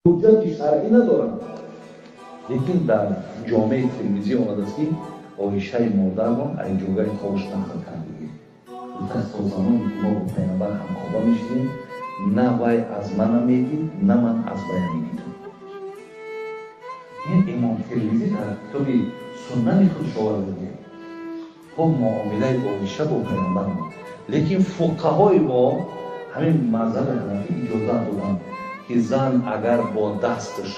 Ҳуҷҷати шаръӣ надоранд. Лекин дар ҷомеаи Термизӣ омадааст, ки Оишаи модарро аз ҷогаи хобаш нақл кардагӣ. Гуфтааст, то замоне ки мо бо Пайғамбар ҳамхоба мешидем, на вай аз мана медид, на ман аз вая медидам. Ин Имом Термизӣ дар китоби Суннани худ оварда. Хоб, муомилаи Оиша бо Пайғамбар. Лекин фуқаҳои мо ҳамин мазҳаби ҳанафӣ иҷозат доданд, ки зан агар бо дасташ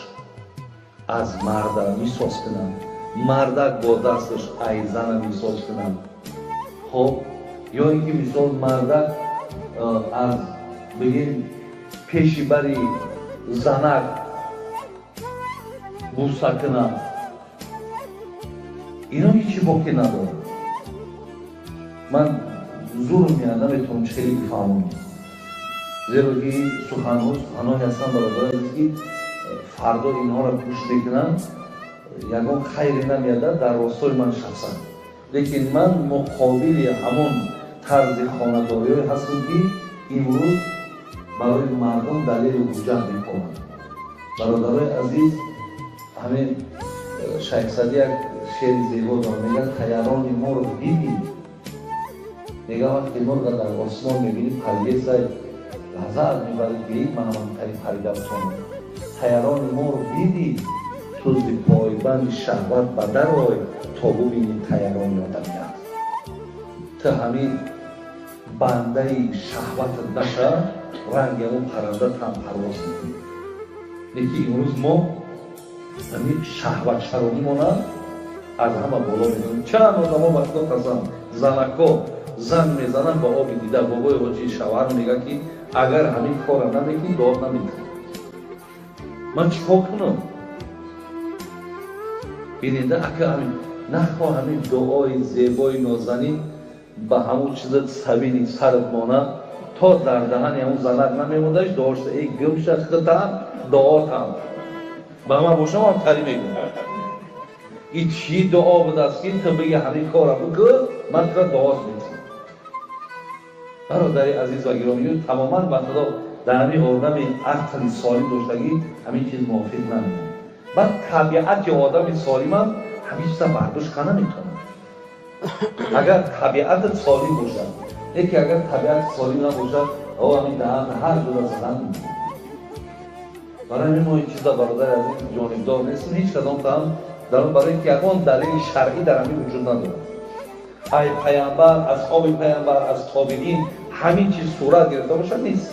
аз марда мисоз кунад, мардак бо дасташ ай зана мисоз кунад, хоб, ё ин ки мисол мардак аз бигем пеши бари занак буса кунад, ино ҳечи боке надорад. Ман зур меяд, наметавонам чӣ хеле бифаҳмонам, зеро ки суханҳо суханҳое ҳастанд, бародари азиз, ки фардо инҳоро гӯш мекунанд, ягон хайре намеядад дар ростои ман шахсан. Лекин ман муқобили ҳамон тарзи хонадориҳое ҳастам, ки имрӯз барои мардум далелу ҳуҷҷат мекунанд. Бародарои азиз, ҳамин Шайхсадӣ як шеъри зебо дорад, мегӯяд: таярони моро дидӣ? Мегӯяд, вақте мурға дар осмон мебинӣ, парвезай лаззат мебарӣ, ки манам тари парида бутонам. Таярони моро дидӣ? Ту зи пойбанди шаҳват ба дар ой, то бубинӣ таярони одамият. Ту ҳамин бандаи шаҳватат наша, ранги ҳамон парранда там парвоз мекунӣ. Лекин имрӯз мо ҳамин шаҳватшаронимона аз ҳама боло медонем. Чанд одамо, ба Худо қасам, занако занг мезананд ба оби дида: бобои ҳоҷи, шавҳар мегӯяд, ки агар ҳамин корро намекунӣ, дуо намекунӣ. Ман чӣ кор кунам? Бинеда, ака, ҳамин нахоҳ ҳамин дуои зебои нозанин ба ҳамун чиза сабини сарат монад, то дар даҳани ҳамун занак намемондаш, дуошта эй гумша хитам дуотам ба ман бошам ҳам тари мегӯям. И чӣ дуо будааст, ки ту бигӣ ҳамин корро бикун, ман тура дуот метиҳам? Бародари азиз ва гиромӣ, тамоман ба Худо дар ҳамин одами ақли солим доштагӣ ҳамин чиз мувофиқ намеояд. Баъд табиати одами солимам ҳамин чиза бардошт ка наметавонад, агар табиатат солим бошад. Лекин агар табиати солим набошад, о ҳамин даҳан ҳар ҷуда задан. Барои ҳамин мо ин чиза, бародари азиз, ҷонибдор нестем ҳеҷ кадом там дар он, барои ки ягон далели шаръӣ дар ҳамин вуҷуд надорад. Ай Пайғамбар, асҳоби Пайғамбар, аз тобиин ҳамин чиз сурат гирифта бошад, нест.